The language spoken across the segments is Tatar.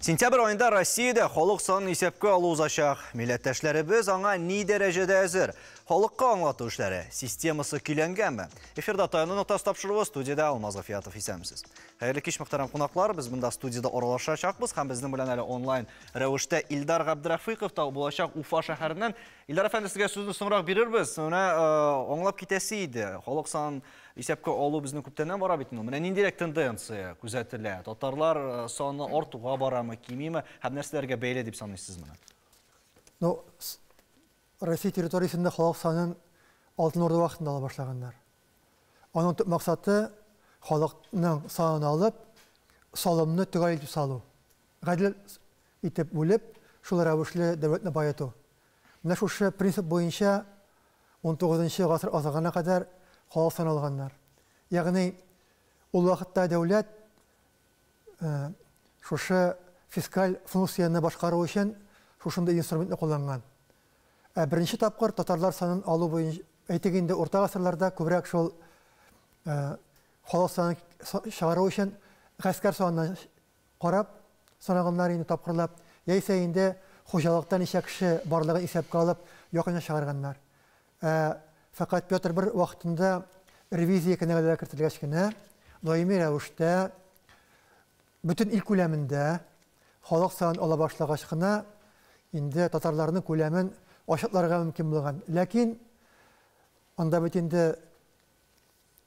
Сентябрь айында Россиядә халык санын исәпкә алу узачак. Милләттәшләребез аңа ни дәрәҗәдә әзер? Халыкка аңлату эшләре системасы көйләнгәнме? Эфирда «Таяну ноктасы» тапшыруы, студиядә Алмаз Гафиятов. Исәнмесез. Хәерле кич, мөхтәрәм кунаклар. Без монда студиядә аралашачакбыз һәм безнең белән әле онлайн рәвештә Илдар Габдрафыйков та булачак Уфа шәһәреннән. Илдар әфәнде, сезгә сүзне соңрак бирербез. Менә аңлап китәсе иде. Халык санын исәпкә алу безнең күптәннән бара бит инде. Менә ниндирәк тенденция күзәтелә? Татарлар саны артуга барамы, кимиме һәм нәрсәләргә бәйле дип саныйсыз моны? Ну, Россия территориясендә халык санын Алтын Урда вакытында ала башлаганнар. Аның төп максаты халыкның санын алып, салымны төгәл итеп салу. Гадел итеп бүлеп, шул рәвешле дәүләтне баету. Менә шушы принцип буенча 19 гасыр азагына кадәр халык саны алганнар. Ягъни ул вакытта дәүләт шушы фискаль функцияне башкару өчен шушындый инструментны кулланган. Ә беренче тапкыр татарлар санын алу буенча, әйтик инде, урта гасырларда күбрәк шул халык санын чыгару өчен гаскәр санына карап санаганнар инде тапкырлап, яисә инде хуҗалыкта ничә кеше барлыгын исәпкә алып, якынча чыгарганнар. Ә фәкать Петр I вакытында ревизия кенәгәләре кертелгәч кенә, даими рәвештә бөтен ил күләмендә халык санын ала башлагач кына инде татарларның күләмен ачыкларга мөмкин булган. Ләкин анда бит инде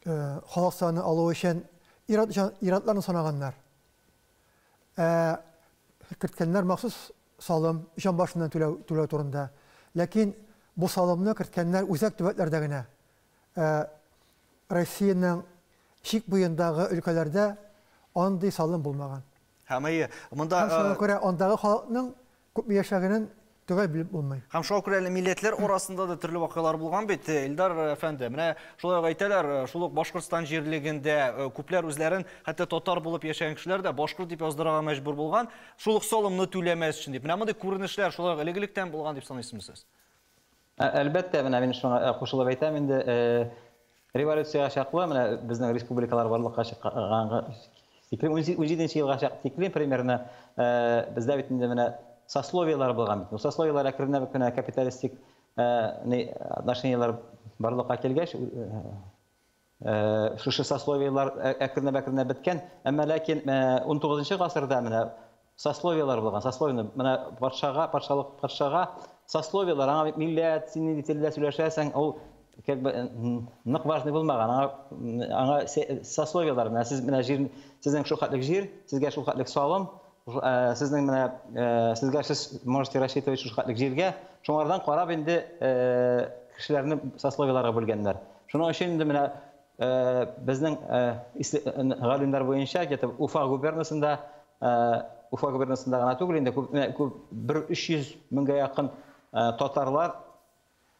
халык саны алу өчен ир-атларны санаганнар. Ә керткәннәр махсус салым җан башыннан түләү турында. Ләкин бу салымны керткәннәр үзәк төбәкләрдә генә. Ә Россиянең чик буендагы өлкәләрдә андый салым булмаган. Һәм әйе, монда Һәм шуңа күрә андагы халыкның күпме яшәгәнен төгәл белеп булмый. Һәм шуңа күрә әле милләтләр арасында да төрле вакыйгалар булган бит, Илдар әфәнде. Менә шулай ук әйтәләр, шул ук Башкортстан җирлегендә күпләр үзләрен, хәтта татар булып яшәгән кешеләр дә, башкорт дип яздырырга мәҗбүр булган, шул ук салымны түләмәс өчен дип. Менә мондый күренешләр шулай ук элек-электән булган дип саныйсызмы сез? Әлбәттә, менә мин шуңа кушылып әйтәм инде, революциягә чаклы, менә безнең республикалар барлыкка чыкканга тиклем, 17 елга тиклем примерно, бездә бит инде менә сословиелар булган бит. Сословиелар әкренләп кенә капиталистик отношениелар барлыкка килгәч, шушы сословиелар әкренләп-әкренләп беткән. Әмма ләкин 19 гасырда менә сословиелар булган. Сословие менә патшага, патшалык патшага сословиелар, аңа милләт, син нинди телдә сөйләшәсең, ул как бы нык важный булмаган. Аңа сословиелар, менә сез менә җир, сезнең шул хәтлек җир, сезгә шул хәтлек салым, сезнең менә сезгә сез можете рассчитывать шул хәтлек җиргә. Шуңардан карап инде кешеләрне сословиеларга бүлгәннәр. Шуның өчен инде менә безнең галимнәр буенча где-то Уфа губернасында, Уфа губернасында гына түгел инде, күп, күп, бер 300 меңгә якын татарлар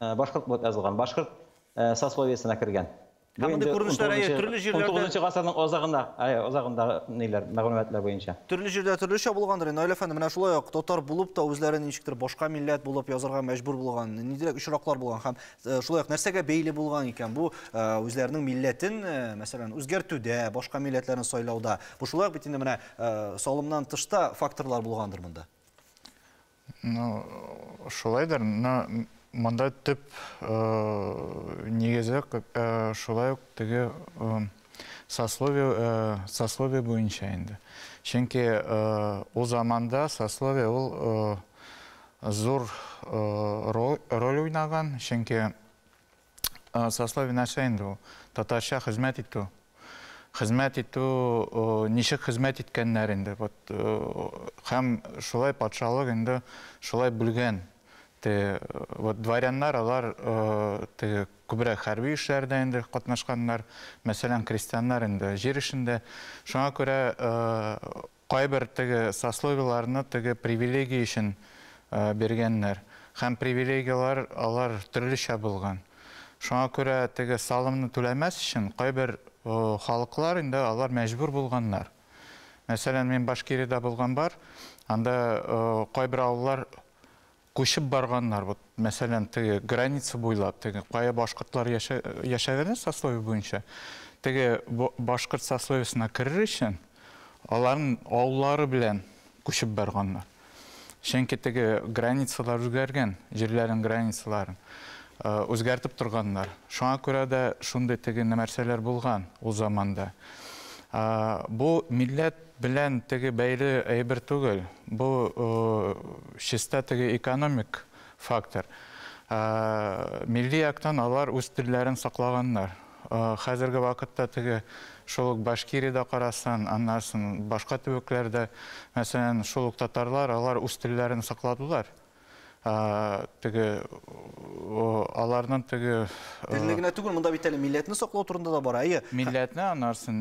башкорт булып язылган, башкорт сословиесенә кергән. Һәм мондый күренешләр, әйе, төрле җирләрдә 19 гасырның азагында, әйе, азагындагы ниләр, мәгълүматлар буенча. Төрле җирдә төрлечә булгандыр. Наил әфәнде, менә шулай ук татар булып та үзләрен ничектер башка милләт булып язарга мәҗбүр булган, ниндирәк очраклар булган һәм шулай ук нәрсәгә бәйле булган икән бу үзләренең милләтен, мәсәлән, үзгәртүдә, башка милләтләрне сайлауда? Бу шулай ук бит инде менә салымнан тышта факторлар булгандыр монда. Ну, шулайдыр, но монда төп нигезе шулай ук теге сословие буенча инде. Чөнки ул заманда сословие ул зур роль уйнаган, чөнки сословие нәрсә инде ул? Татарча хезмәт итү. Хезмәт итү, ничек хезмәт иткәннәр инде. Вот, һәм шулай патшалык инде шулай бүлгән. Те, вот дворяннар алар теге күбрәк хәрби эшләрдә инде катнашканнар. Мәсәлән, крестьяннар инде җир эшендә. Шуңа күрә кайбер теге сословиеларны теге привилегия өчен биргәннәр. Һәм привилегияләр алар төрлечә булган. Шуңа күрә теге салымны түләмәс өчен кайбер халыклар инде алар мәҗбүр булганнар. Мәсәлән, мин Башкириядә булган бар, анда кайбер авыллар күчеп барганнар. Вот, мәсәлән, теге граница буйлап, теге кая башкортлар яшәгән сословие буенча, теге башкорт сословиесына керер өчен аларның авыллары белән күчеп барганнар. Чөнки теге границалар үзгәргән, җирләрнең границаларын үзгәртеп торганнар. Шуңа күрә дә шундый теге нәрсәләр булган ул заманда. Бу милләт белән теге бәйле әйбер түгел. Бу чиста теге экономик фактор. Милли яктан алар үз телләрен саклаганнар. Хәзерге вакытта теге шул ук Башкириядә карасан, аннан соң башка төбәкләрдә, мәсәлән, шул ук татарлар, алар үз телләрен сакладылар. Теге аларның теге телне генә түгел, монда бит әле милләтне саклау турында да бара. Әйе. Милләтне, аннан соң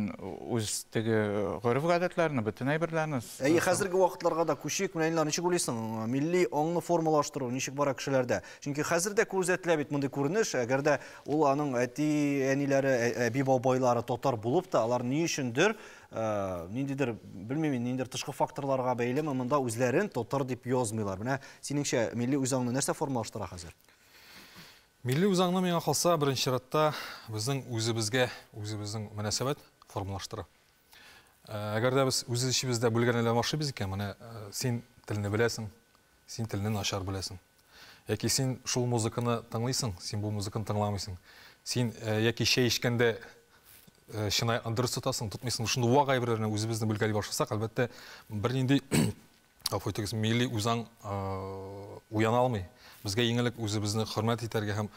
үз теге гореф-гадәтләрне, бөтен әйберләрне. Әйе, хәзерге вакытларга да күчик. Менә инде ничек уйлыйсың, милли аңны формалаштыру ничек бара кешеләрдә? Чөнки хәзер дә күзәтелә бит мондый күренеш, әгәр дә ул аның әти-әниләре, әби-бабайлары татар булып та, алар ни өчендер ниндидер, белмим, ниндидер тышкы факторларга бәйлеме, монда үзләрен татар дип язмыйлар. Менә синеңчә, милли үзаңны нәрсә формалаштыра хәзер? Милли үзаңны, миңа калса, беренче чиратта безнең үзебезгә үзебезнең мөнәсәбәт формалаштыра. Әгәр дә без үз эчебездә бүлгәләнә башлыйбыз икән, менә син телне беләсең, син телне начар беләсең. Яки син шул музыканы тыңлыйсың, син бу музыканы тыңламыйсың. Син яки чәй эчкәндә чынаяқны дөрес тотасың, тотмыйсың. Шундый вак әйберләрне үзебезне бүлгәли башласак, әлбәттә, бернинди, гафу итегез, милли үзаң уяна алмый. Безгә иң элек үзебезне хөрмәт итәргә һәм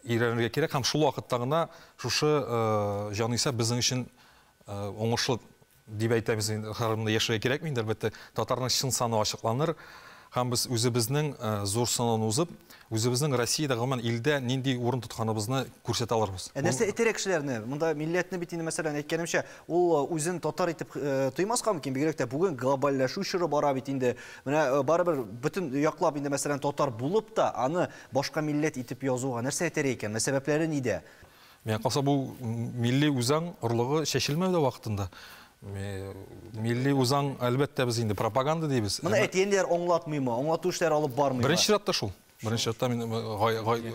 өйрәнергә кирәк, һәм шул вакытта гына шушы җанисәп безнең өчен уңышлы дип әйтәбез инде, һәрберендә яшәргә кирәкми инде, әлбәттә, татарның чын саны ачыкланыр, һәм без үзебезнең зур санын узып, үзебезнең Россиядә, гомумән, илдә нинди урын тотканыбызны күрсәтә алырбыз. Ә нәрсә этәрә кешеләрне? Монда милләтне бит инде, мәсәлән, әйткәнемчә, ул үзен татар итеп тоймаска мөмкин, бигрәк тә бүген глобальләшү чоры бара бит инде. Менә барыбер бөтен яклап инде, мәсәлән, татар булып та, аны башка милләт итеп язуга нәрсә этәрә икән? Менә сәбәпләре нидә? Миңа калса, бу милли үзаң орлыгы чәчелмәү дә вакытында. Милли үзаң, әлбәттә, без инде пропаганда дибез. Моны әти-әниләр аңлатмыймы? Аңлату эшләре алып бармыймы? Беренче чиратта шул. Беренче чиратта мин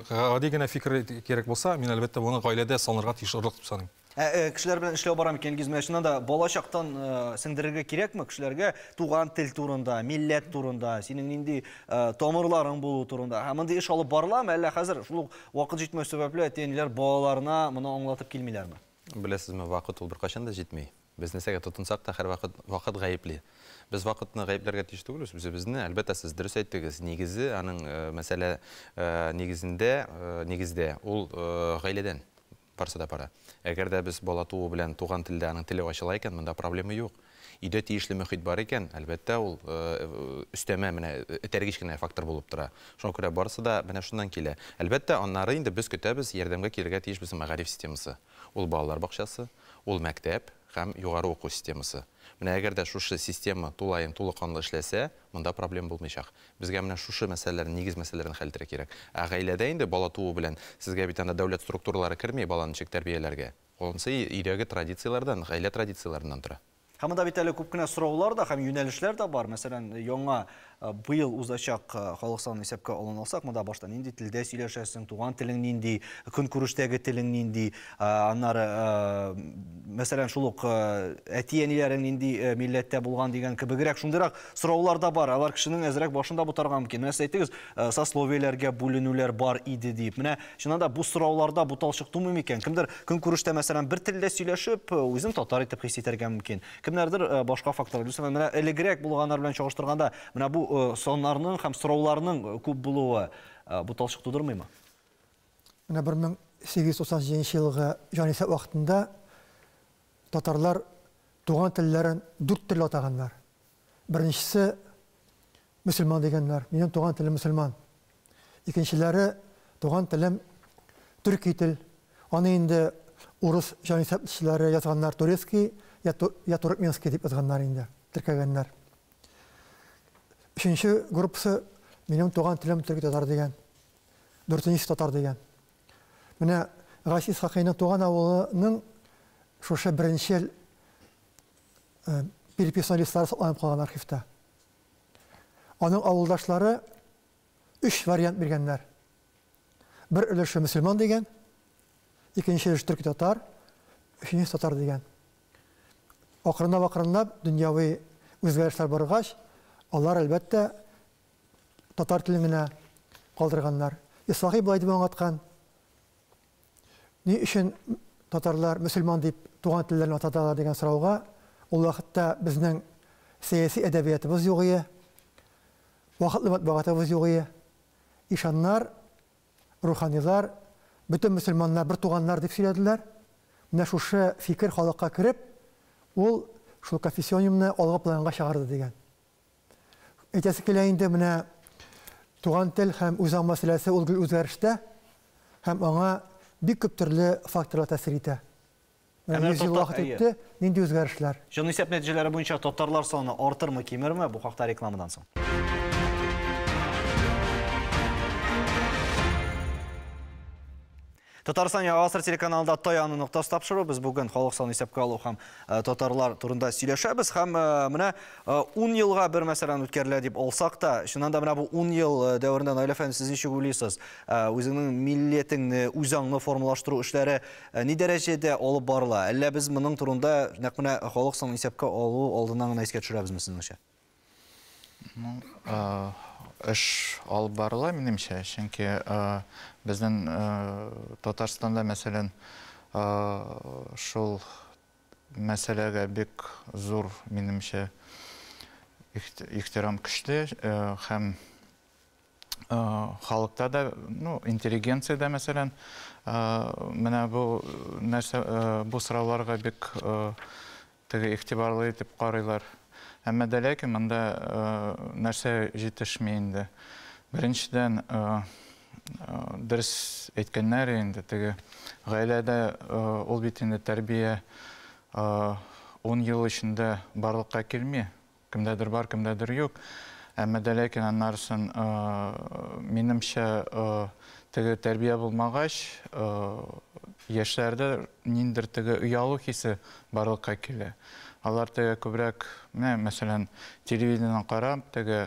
гади генә фикер кирәк булса, мин әлбәттә моны гаиләдә салынырга тиеш орлык дип саныйм. Кешеләр белән эшләү бара микән, Илгиз? Менә чыннан да бала чактан сеңдерергә кирәкме кешеләргә туган тел турында, милләт турында, синең нинди тамырларың булу турында? Һәм мондый эш алып барыламы, әллә хәзер шул ук вакыт җитмәү сәбәпле әти-әниләр балаларына моны аңлатып килмиләрме? Беләсезме, вакыт ул беркайчан да җитми. Без нәрсәгә тотынсак та, һәрвакыт вакыт гаепли. Без вакытны гаепләргә тиеш түгелбез, үзебезне, әлбәттә, сез дөрес әйттегез, нигезе аның мәсьәлә нигезендә, нигездә ул гаиләдән барсы да бара. Әгәр дә без бала туу белән туган телдә аның теле ачыла икән, монда проблема юк. Өйдә тиешле мөхит бар икән, әлбәттә, ул өстәмә менә этәргеч кенә фактор булып тора. Шуңа күрә барысы да менә шуннан килә. Әлбәттә, аннары инде без көтәбез, ярдәмгә килергә тиеш безнең мәгариф системасы. Ул балалар бакчасы, ул мәктәп һәм югары уку системасы. Менә әгәр дә шушы система тулаем тулы канлы эшләсә, монда проблема булмыйчак. Безгә менә шушы мәсьәләләрне, нигез мәсьәләләрен хәл итәргә кирәк. Ә гаиләдә инде бала туу белән сезгә бит анда дәүләт структуралары керми баланы ничек тәрбияләргә. Анысы өйдәге традицияләрдән, гаилә традицияләреннән тора. Һәм монда бит әле күп кенә сораулар да һәм юнәлешләр дә бар. Мәсәлән, яңа быел узачак халык санын исәпкә алын алсак, монда башта нинди телдә сөйләшәсең, туган телең нинди, көнкүрештәге телең нинди, аннары, мәсәлән, шул ук әти-әниләрең нинди милләттә булган дигән кебегрәк шундыйрак сораулар да бар. Алар кешенең әзрәк башын да бутарга мөмкин. Менә сез әйттегез, сословиеләргә бүленүләр бар иде дип. Менә чыннан да бу сорауларда буталчык тумый микән? Кемдер көнкүрештә, мәсәлән, бер телдә сөйләшеп, үзен татар итеп хис итәргә мөмкин. Кемнәрдер башка факторлар. Мәсәлән, менә элегрәк булганнар белән чагыштырганда, менә бу саннарның һәм сорауларның күп булуы буталчык тудырмыймы? Менә бер мең сигез йөз туксан җиденче елгы җанисәп вакытында татарлар туган телләрен дүрт төрле атаганнар. Беренчесе мөселман дигәннәр. Минем туган телем мөселман. Икенчеләре туган телем төрки тел. Аны инде урыс җанисәпчеләре язганнар, турецкий я туркменский дип язганнар инде, теркәгәннәр. Өченче группасы минем туган телем төрки татар дигән. Дүртенчесе татар дигән. Менә Гайс Исхакыйның туган авылының шушы беренче переписной листлары сакланып калган архивта. Аның авылдашлары өч вариант биргәннәр. Бер өлеше мөселман дигән, икенче өлеше төрки татар, өченчесе татар дигән. Акрынлап-акрынлап дөньяви Үзгәрешләр баргач, алар әлбәттә татар телен генә калдырганнар. Ислахи болай дип аңлаткан. Ни өчен татарлар мөселман дип туган телләрен атадалар дигән сорауга, ул вакытта безнең сәяси әдәбиятыбыз юк иде, вакытлы матбугатыбыз юк иде. Ишаннар, руханилар, бөтен мөселманнар бер туганнар дип сөйләделәр. Менә шушы фикер халыкка кереп, ул шул конфессионизмны алгы планга чыгарды дигән. Әйтәсе килә инде, менә туган тел һәм үзаң мәсьәләсе ул гел үзгәрештә һәм аңа бик күп төрле факторлар тәэсир итә. Менә 100 ел вакыт үтте, нинди үзгәрешләр? Җанисәп нәтиҗәләре буенча татарлар саны артырмы, кимерме? Бу хакта рекламадан соң. Татарстан Яңа гасыр телеканалында Таяну ноктасы тапшыру. Без бүген халык санын исәпкә алу һәм татарлар турында сөйләшәбез. Һәм менә 10 елга бер мәсьәләне үткәрелә дип алсак та, чыннан да менә бу 10 ел дәверендә, Наил әфәнде, сез ничек уйлыйсыз? Үзеңнең милләтеңне, үзаңны формалаштыру эшләре ни дәрәҗәдә алып барыла? Әллә без моның турында нәкъ менә халык санын исәпкә алу алдыннан гына искә төшерәбезме сезнеңчә? Ну, эш алып барыла, минемчә, чөнки безнең Татарстанда, мәсәлән, шул мәсьәләгә бик зур, минемчә, ихтирам көчле һәм халыкта да, ну, интеллигенциядә, мәсәлән, менә бу нәрсә, бу сорауларга бик теге игътибарлы итеп карыйлар. Әмма дә ләкин монда нәрсә җитешми инде. Беренчедән, дөрес әйткәннәр инде, теге гаиләдә ул бит инде тәрбия 10 ел эчендә барлыкка килми. Кемдәдер бар, кемдәдер юк. Әмма дә ләкин аннарысын, минемчә, теге тәрбия булмагач, яшьләрдә ниндидер теге оялу хисе барлыкка килә. Алар теге күбрәк, менә, мәсәлән, телевидениедән карап, теге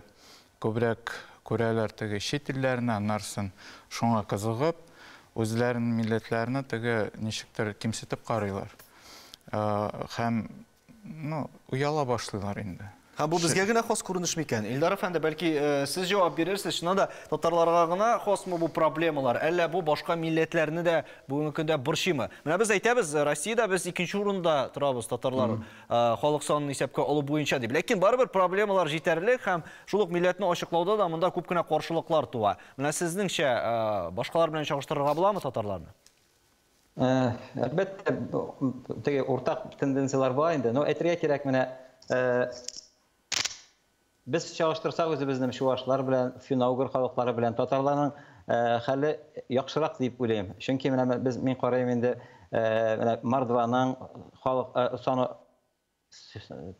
күбрәк күрәләр теге чит илләрне, аннарысын шуңа кызыгып, үзләренең милләтләренә теге ничектер кимсетеп карыйлар. Һәм, ну, ояла башлыйлар инде. Һәм бу безгә генә хас күренеш микән? Илдар әфәнде, бәлки сез җавап бирерсез, чыннан да татарларга гына хасмы бу проблемалар, әллә бу башка милләтләрне дә бүгенге көндә борчыймы? Менә без әйтәбез, Россиядә без икенче урында торабыз татарлар халык санын исәпкә алу буенча дип. Ләкин барыбер проблемалар җитәрлек һәм шул ук милләтне ачыклауда да монда күп кенә каршылыклар туа. Менә сезнеңчә, башкалар белән чагыштырырга буламы татарларны? Әлбәттә, теге уртак тенденцияләр бар инде. Но әйтергә кирәк, менә без чагыштырсак үзебезнең чувашлар белән, финно-угор халыклары белән, татарларның хәле яхшырак дип уйлыйм. Чөнки менә без, мин карыйм инде, менә Мордваның халык саны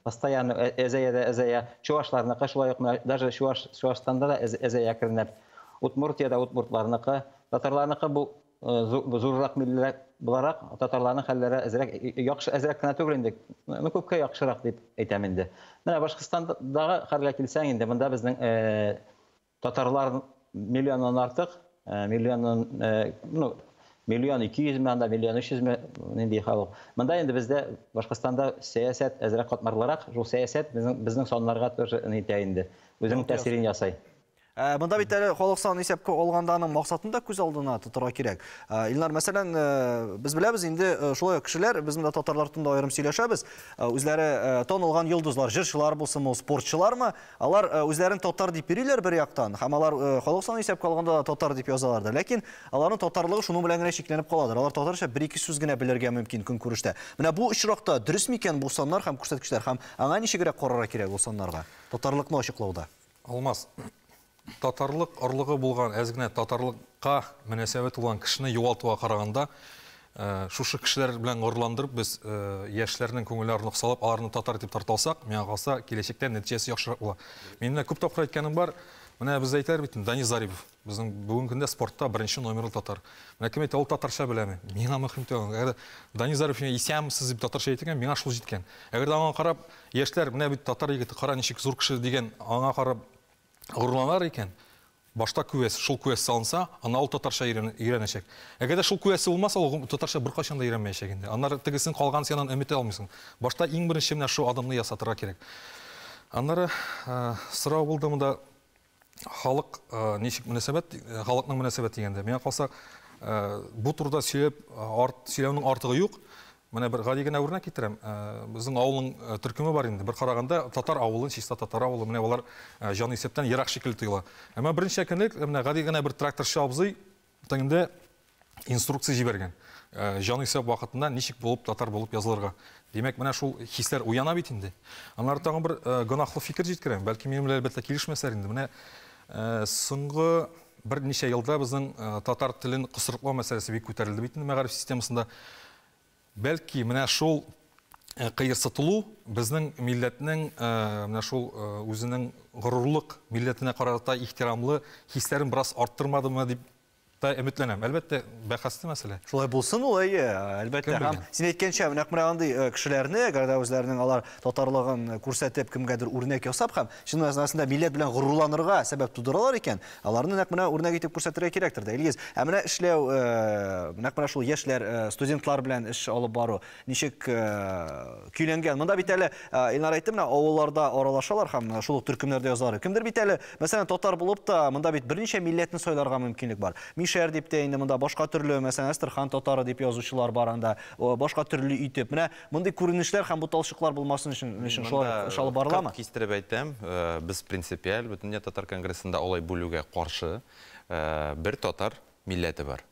постоянно әзәя дә әзәя, чувашларныкы шулай ук, менә даже Чувашстанда да әзәя әкренләп. Удмуртиядә удмуртларныкы, татарларныкы бу зуррак милләт буларак, татарларның хәлләре әзрәк яхшы, әзрәк кенә түгел инде, ну, күпкә яхшырак дип әйтәм инде. Менә Башкортстандагы хәлгә килсәң инде, монда безнең татарлар миллионнан артык, миллионнан, ну, миллион ике йөз мең, анда миллион өч йөз мең нинди халык. Монда инде бездә Башкортстанда сәясәт әзрәк катмарлырак, шул сәясәт безнең саннарга тоже ни итә инде, үзенең тәэсирен ясый. Монда бит әле халык санын исәпкә алганда аның максатын да күз алдына тотарга кирәк. Илнар, мәсәлән, без беләбез инде, шулай ук кешеләр, без монда татарлар турында аерым сөйләшәбез, үзләре танылган йолдызлар, җырчылар булсынмы, спортчылармы, алар үзләрен татар дип йөриләр бер яктан, һәм алар халык санын исәпкә алганда да татар дип язалар да. Ләкин аларның татарлыгы шуның белән генә чикләнеп каладыр. Алар татарча бер-ике сүз генә белергә мөмкин көнкүрештә. Менә бу очракта дөрес микән бу саннар һәм күрсәткечләр, һәм аңа ничегрәк карарга кирәк ул саннарга, татарлыкны ачыклауда? Алмаз, татарлык орлыгы булган, әз генә татарлыкка мөнәсәбәт булган кешене югалтуга караганда, шушы кешеләр белән горурландырып, без яшьләрнең күңеленә орлык салып, аларны татар дип тарта алсак, миңа калса, киләчәктә нәтиҗәсе яхшырак була. Минем менә күп тапкыр әйткәнем бар, менә без әйтәләр бит, Данис Зарипов, безнең бүгенге көндә спортта беренче номерлы татар. Менә кем әйтә, ул татарча беләме? Миңа мөһим түгел. Әгәр Данис Зарипов миңа исәнмесез дип татарча әйтә икән, миңа шул җиткән. Әгәр дә аңа карап, яшьләр, менә бит татар егете, кара ничек зур кеше дигән, аңа карап горурланар икән, башта күәс, шул күәс салынса, ана ул татарча өйрәнәчәк. Әгәр дә шул күәсе булмаса, ул татарча беркайчан да өйрәнмәячәк инде. Аннары тегесен калган синнән өмет итә алмыйсың. Башта иң беренче менә шул адымны ясатырга кирәк. Аннары сорау булды монда халык ничек мөнәсәбәт, халыкның мөнәсәбәт дигәндә. Миңа калса, бу турыда сөйләп, сөйләүнең артыгы юк. Менә бер гади генә үрнәк китерәм. Безнең авылның төркеме бар инде. Бер караганда татар авылын, чиста татар авылы, менә алар җан исәптән ерак шикелле тоела. Әмма берничә көнлек менә гади генә бер тракторчы абзый тегендә инструкция җибәргән. Җан исәп вакытында ничек булып татар булып язылырга. Димәк, менә шул хисләр уяна бит инде. Аннары тагын бер гөнаһлы фикер җиткерәм. Бәлки минем белән әлбәттә килешмәсләр инде. Менә соңгы берничә елда безнең татар телен кысрыклау мәсьәләсе бик күтәрелде бит инде мәгариф системасында. Бәлки менә шул кыерсытылу безнең милләтнең менә шул үзенең горурлык милләтенә карата ихтирамлы хисләрен бераз арттырмадымы дип та өметләнәм. Әлбәттә, бәхәсле мәсьәлә. Шулай булсын ул, әйе, әлбәттә. Һәм син әйткәнчә, нәкъ менә андый кешеләрне, әгәр дә үзләренең алар татарлыгын күрсәтеп, кемгәдер үрнәк ясап һәм чын мәгънәсендә милләт белән горурланырга сәбәп тудыралар икән, аларны нәкъ менә үрнәк итеп күрсәтергә кирәктер дә. Илгиз, ә менә эшләү, нәкъ менә шул яшьләр, студентлар белән эш алып бару ничек көйләнгән? Монда бит әле Илнар әйтте, менә авылларда аралашалар һәм шул ук төркемнәрдә язалар. Кемдер бит әле, мәсәлән, татар булып та, монда бит берничә милләтне сайларга мөмкинлек бар. Мишәр дип тә инде монда башка төрле, мәсәлән, Әстерхан татары дип язучылар бар анда, башка төрле итеп. Менә мондый күренешләр һәм буталчыклар булмасын өчен шулай эш алып барыламы? Кистереп әйтәм, без принципиаль Бөтендөнья татар конгрессында алай бүлүгә каршы. Бер татар милләте бар.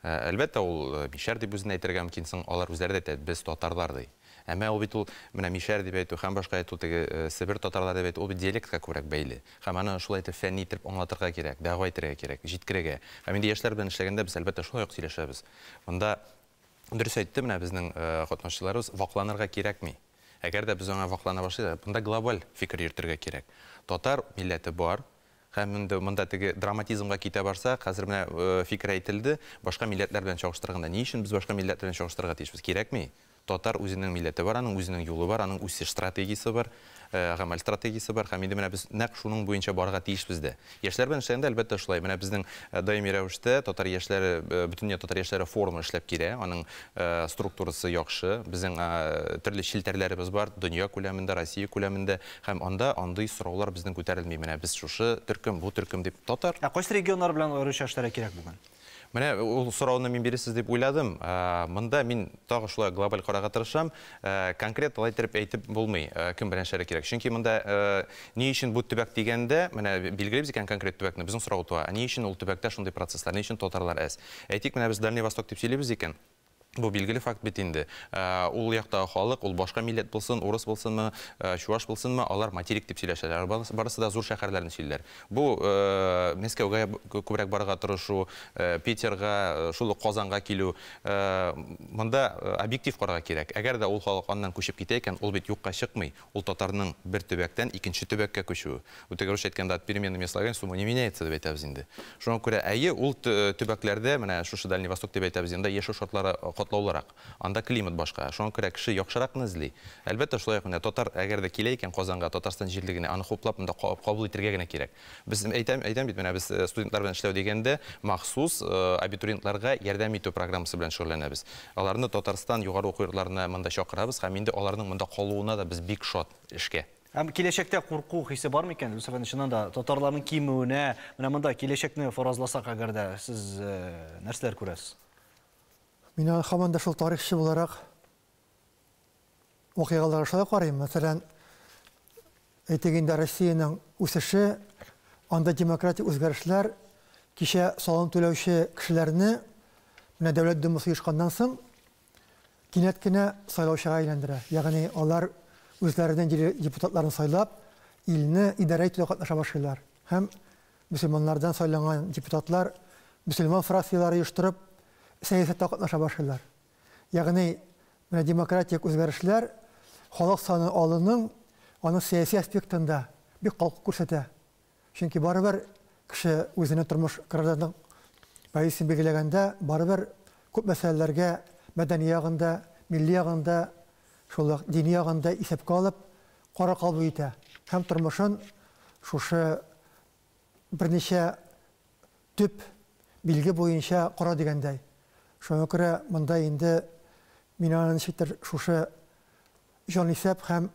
Әлбәттә, ул мишәр дип үзен әйтергә мөмкин, соң алар үзләре дә әйтә, без татарлар ди. Әмма ул бит ул менә мишәр дип әйтү һәм башка әйтү, теге Себер татарлар дип әйтү, ул бит диалектка күбрәк бәйле. Һәм аны шулай итеп фәнни итеп аңлатырга кирәк, дәгъва итәргә кирәк, җиткерергә. Һәм инде яшьләр белән эшләгәндә без әлбәттә шулай ук сөйләшәбез. Монда дөрес әйтте менә безнең катнашучыларыбыз, вакланырга кирәкми. Әгәр дә без аңа ваклана башлыйбыз, монда глобаль фикер йөртергә кирәк. Татар милләте бар. Һәм инде монда теге драматизмга китә барсак, хәзер менә фикер әйтелде, башка милләтләр белән чагыштырганда, ни өчен без башка милләтләр белән чагыштырырга тиешбез? Кирәкми. Татар үзенең милләте бар, аның үзенең юлы бар, аның үсеш стратегиясе бар, гамәл стратегиясе бар. Һәм инде менә без нәкъ шуның буенча барырга тиешбез дә. Яшьләр белән эшләгәндә әлбәттә шулай. Менә безнең даими рәвештә татар яшьләре, Бөтендөнья татар яшьләре форумы эшләп килә. Аның структурасы яхшы. Безнең төрле челтәрләребез бар, дөнья күләмендә, Россия күләмендә. Һәм анда андый сораулар безнең күтәрелми. Менә без шушы төркем, бу төркем дип татар. Ә кайсы регионнар белән аеруча эшләргә кирәк бүген? Менә ул сорауны мин биресез дип уйладым. Монда мин тагы шулай глобаль карарга тырышам. Конкрет алай итеп әйтеп булмый, кем белән эшләргә кирәк. Чөнки монда ни өчен бу төбәк дигәндә, менә билгелибез икән конкрет төбәкне, безнең сорау туа. Ни өчен ул төбәктә шундый процесслар, ни өчен татарлар әз? Әйтик, менә без Дальний Восток дип сөйлибез икән. Бу билгеле факт бит инде. Ул якта халык, ул башка милләт булсын, урыс булсынмы, чуаш булсынмы, алар материк дип сөйләшәләр. Барысы да зур шәһәрләрне сөйлиләр. Бу Мәскәүгә күбрәк барырга тырышу, Питерга, шул ук Казанга килү, монда объектив карарга кирәк. Әгәр дә ул халык аннан күчеп китә икән, ул бит юкка чыкмый. Ул татарның бер төбәктән икенче төбәккә күчүе. Бу теге русча әйткәндә, от перемены мест сумма не меняется дип әйтәбез инде. Шуңа күрә, әйе, ул төбәкләрдә, менә шушы Дальний Восток дип әйтәбез, анда яшәү шартлары катлаулырак. Анда климат башка. Шуңа күрә кеше яхшыракны эзли. Әлбәттә, шулай ук менә татар әгәр дә килә икән Казанга, Татарстан җирлегенә, аны хуплап монда кабул итәргә генә кирәк. Без әйтәм бит, менә без студентлар белән эшләү дигәндә махсус абитуриентларга ярдәм итү программасы белән шөгыльләнәбез. Аларны Татарстан югары уку йортларына монда чакырабыз һәм инде аларның монда калуына да без бик шат эшкә. Һәм киләчәктә курку хисе бар микән? Юсуф әфәнде, чыннан да татарларның кимүенә, менә монда киләчәкне фаразласак әгәр дә, сез нәрсәләр күрәсез? Мин һаман да шул тарихчы буларак вакыйгаларга шулай карыйм. Мәсәлән, әйтик инде, Россиянең үсеше, анда демократик үзгәрешләр кичә салым түләүче кешеләрне менә Дәүләт Думасы оешканнан соң кинәт кенә сайлаучыга әйләндерә. Ягъни алар үзләренең депутатларын сайлап, илне идарә итүдә катнаша башлыйлар. Һәм мөселманнардан сайланган депутатлар мөселман фракцияләре оештырып сәясәттә катнаша башлыйлар. Ягъни менә демократик үзгәрешләр халык саны алуның аның сәяси аспектында бик калку күрсәтә. Чөнки барыбер кеше үзенең тормыш гражданлык позициясен билгеләгәндә барыбер күп мәсьәләләргә мәдәни ягында, милли ягында, шул ук дини ягында исәпкә алып карар кабул итә. Һәм тормышын шушы берничә төп билге буенча кора дигәндәй. Шуңа күрә монда инде мин аны ничектер шушы җанисәп һәм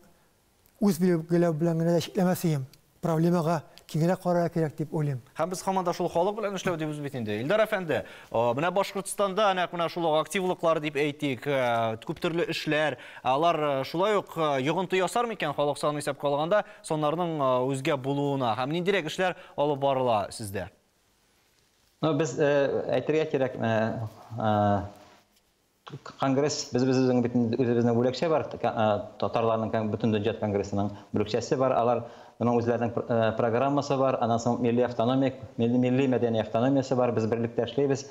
Үз билгеләү белән генә дә чикләмәс идем. Проблемага киңрәк карарга кирәк дип уйлыйм. Һәм без һаман да шул халык белән эшләү дибез бит инде. Илдар әфәнде, менә Башкортстанда нәкъ менә шул ук активлыклар дип әйтик, күп төрле эшләр, алар шулай ук йогынты ясар микән халык санын исәпкә алганда саннарның үзгә булуына һәм ниндирәк эшләр алып барыла сездә? Ну, без әйтергә кирәк, конгресс, без үзебезнең бит үзебезнең бүлекчә бар, татарларның бөтен дөнья конгрессының бүлекчәсе бар, алар моның үзләренең программасы бар, аннан соң милли автономия, милли мәдәни автономиясе бар, без берлектә эшлибез.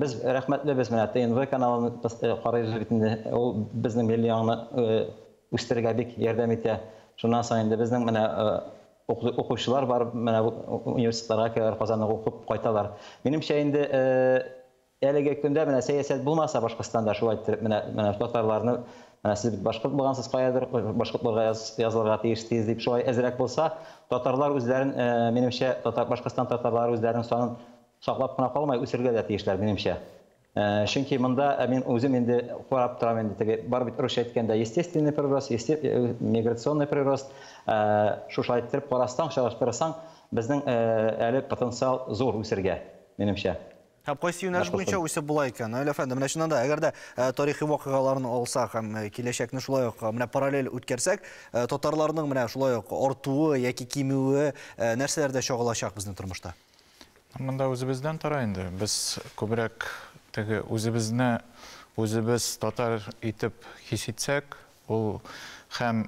Без рәхмәтлебез, менә ТНВ каналын карыйбыз бит инде, ул безнең милли аңны үстерергә бик ярдәм итә. Шуннан соң инде безнең менә укучылар бар, менә университетларга керәләр, Казанга укып кайталар. Минемчә инде әлеге көндә менә сәясәт булмаса Башкортстанда шулай иттереп менә татарларны, менә сез бит башкорт булгансыз, каядыр башкортларга язылырга тиеш тиз дип шулай әзрәк булса, татарлар үзләрен, минемчә, Башкортстан татарлары үзләренең санын саклап кына калмай, үсергә дә тиешләр, минемчә. Чөнки монда мин үзем инде карап торам инде, теге бар бит русча әйткәндә естественный прирост, миграционный прирост, шушылай иттереп карасаң, чагыштырсаң, безнең әле потенциал зур үсергә, минемчә. Һәм кайсы юнәлеш буенча үсеп була икән? Наил әфәнде, менә чыннан да, әгәр дә тарихи вакыйгаларны алсак һәм киләчәкне шулай ук менә параллель үткәрсәк, татарларның менә шулай ук артуы яки кимүе нәрсәләрдә чагылачак безнең тормышта? Монда үзебездән тора инде. Без күбрәк теге үзебезне үзебез татар итеп хис итсәк, ул һәм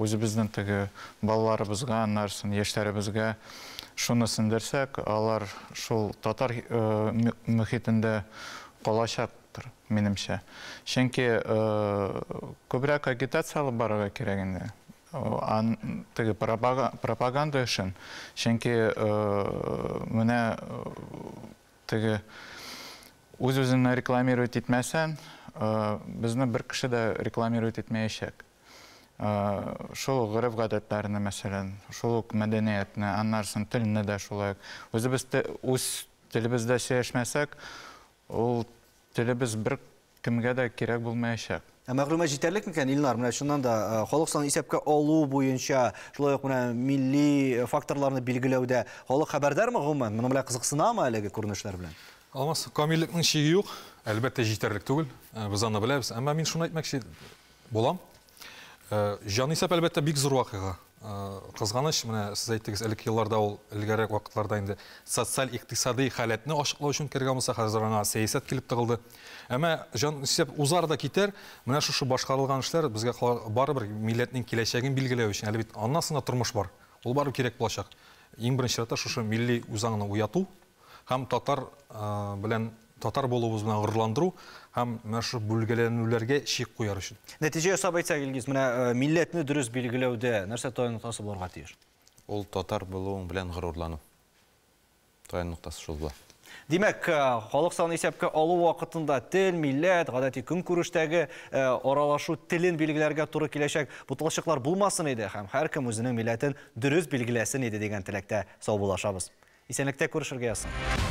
үзебезнең теге балаларыбызга, аннарсын яшьләребезгә шуны сеңдерсәк, алар шул татар мөхитендә калачактыр, минемчә. Чөнки күбрәк агитация алып барырга кирәк инде. Теге пропаганда өчен. Чөнки менә теге үз-үзеңне рекламировать итмәсәң, безне бер кеше дә рекламировать итмәячәк. Шул гореф-гадәтләрне, мәсәлән, шул ук мәдәниятне, аннарсын телне дә шулай ук. Үзебез үз телебездә сөйләшмәсәк, ул телебез бер кемгә дә кирәк булмаячак. Ә мәгълүмат җитәрлек микән, Илнар? Менә чыннан да халык санын исәпкә алу буенча, шулай ук менә милли факторларны билгеләүдә халык хәбәрдармы гомумән? Моның белән кызыксынамы әлеге күренешләр белән? Алмаз, камиллекнең чиге юк, әлбәттә җитәрлек түгел, без аны беләбез. Әмма мин шуны әйтмәкче булам. Җанисәп әлбәттә бик зур вакыйга. Кызганыч, менә сез әйттегез, элек елларда ул элгәрәк вакытларда инде социаль-икътисади халәтне ачыклау өчен кергән булса, хәзер аңа сәясәт килеп тыгылды. Әмма җанисәп узар да китәр, менә шушы башкарылган эшләр безгә барыбер милләтнең киләчәген билгеләү өчен, әле бит аннан соң да тормыш бар. Ул барыбер кирәк булачак. Иң беренче чиратта шушы милли үзаңны уяту һәм татар белән татар булуыбыз белән горурландыру һәм менә шушы бүлгәләнүләргә чик куяр өчен. Нәтиҗә ясап әйтсәк, Илгиз, менә милләтне дөрес билгеләүдә нәрсә таяну ноктасы булырга тиеш? Ул татар булуың белән горурлану. Таяну ноктасы шул була. Димәк, халык санын исәпкә алу вакытында тел, милләт, гадәти көнкүрештәге аралашу телен билгеләргә туры киләчәк буталчыклар булмасын иде һәм һәркем үзенең милләтен дөрес билгеләсен иде дигән теләктә саубуллашабыз. Исәнлектә күрешергә язсын.